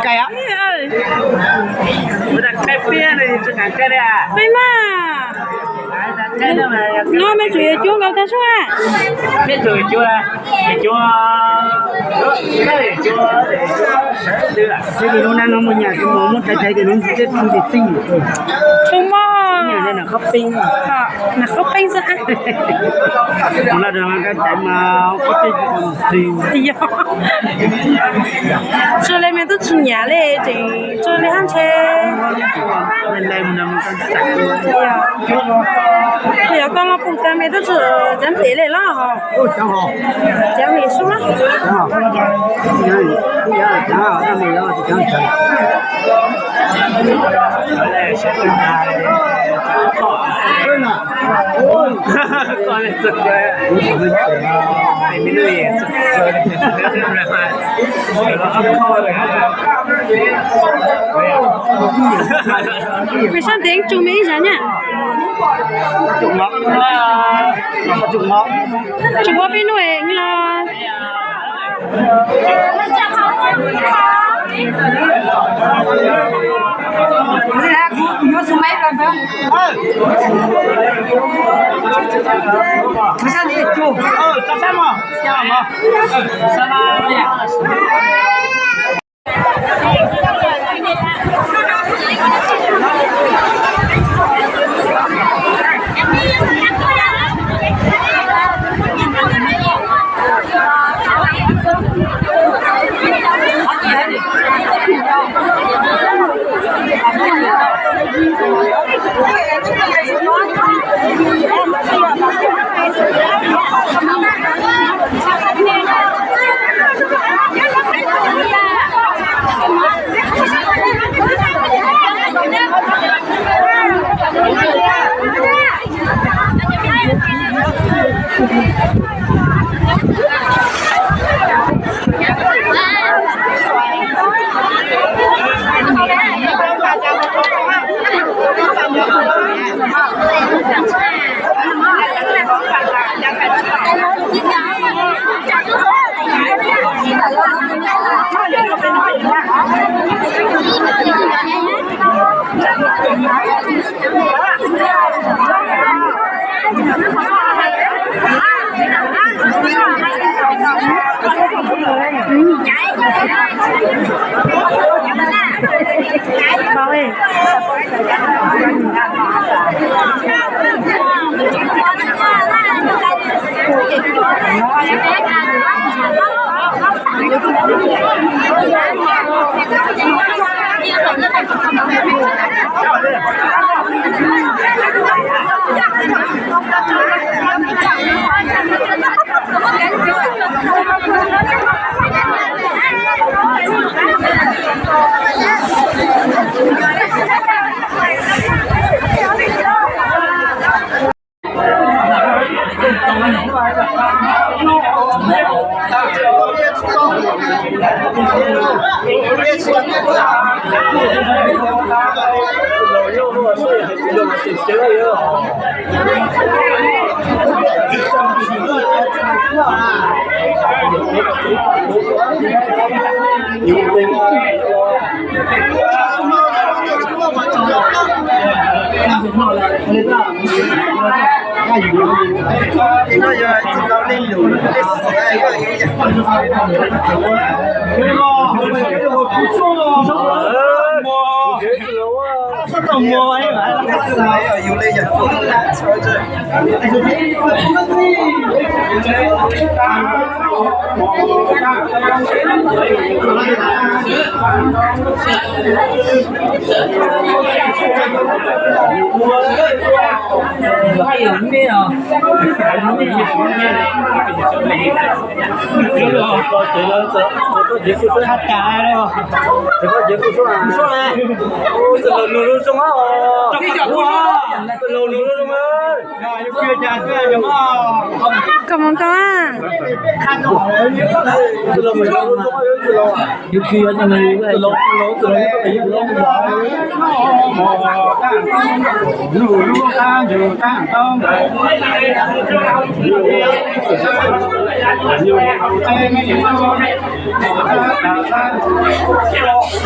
Qais os. Peb mas. No mej tsum yuav cuab nkaus tag sub a. Mej tsum cuab, cuab, cuab. Ces lub nab no muaj nyam ces muab tais tais ces nws txij txij. Tsis muaj. Nyam li nam qhob peeb. Nam qhob peeb xwb. Mus laj rau kab tais mas qhob peeb tsis. Yog. Tsuas li mej twb tsis nyam li, tseem tsuas li hab ntshe. Yog koj los pum tas mej twb tsis cov ntev li los. Cov li sub. Peb sab ntev tsuas me ib zag nyaj. Tsuas ua peb nub los. Koj mus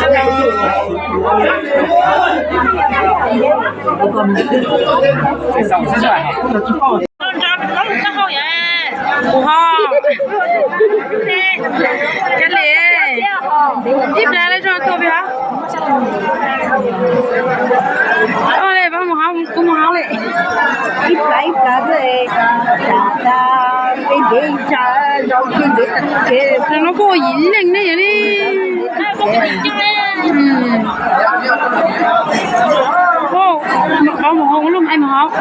koj. Kuv ho, ca le, ib plab le zoo tuaj peb hab. Ua le, peb mus hab, kuv mus hab le. Ib plab ib plab, peb ntev tsa, zoo ntev tag kev. Tam no kuj ua yim leej ne yom ne. Qhov mus hauv lub, mus hauv.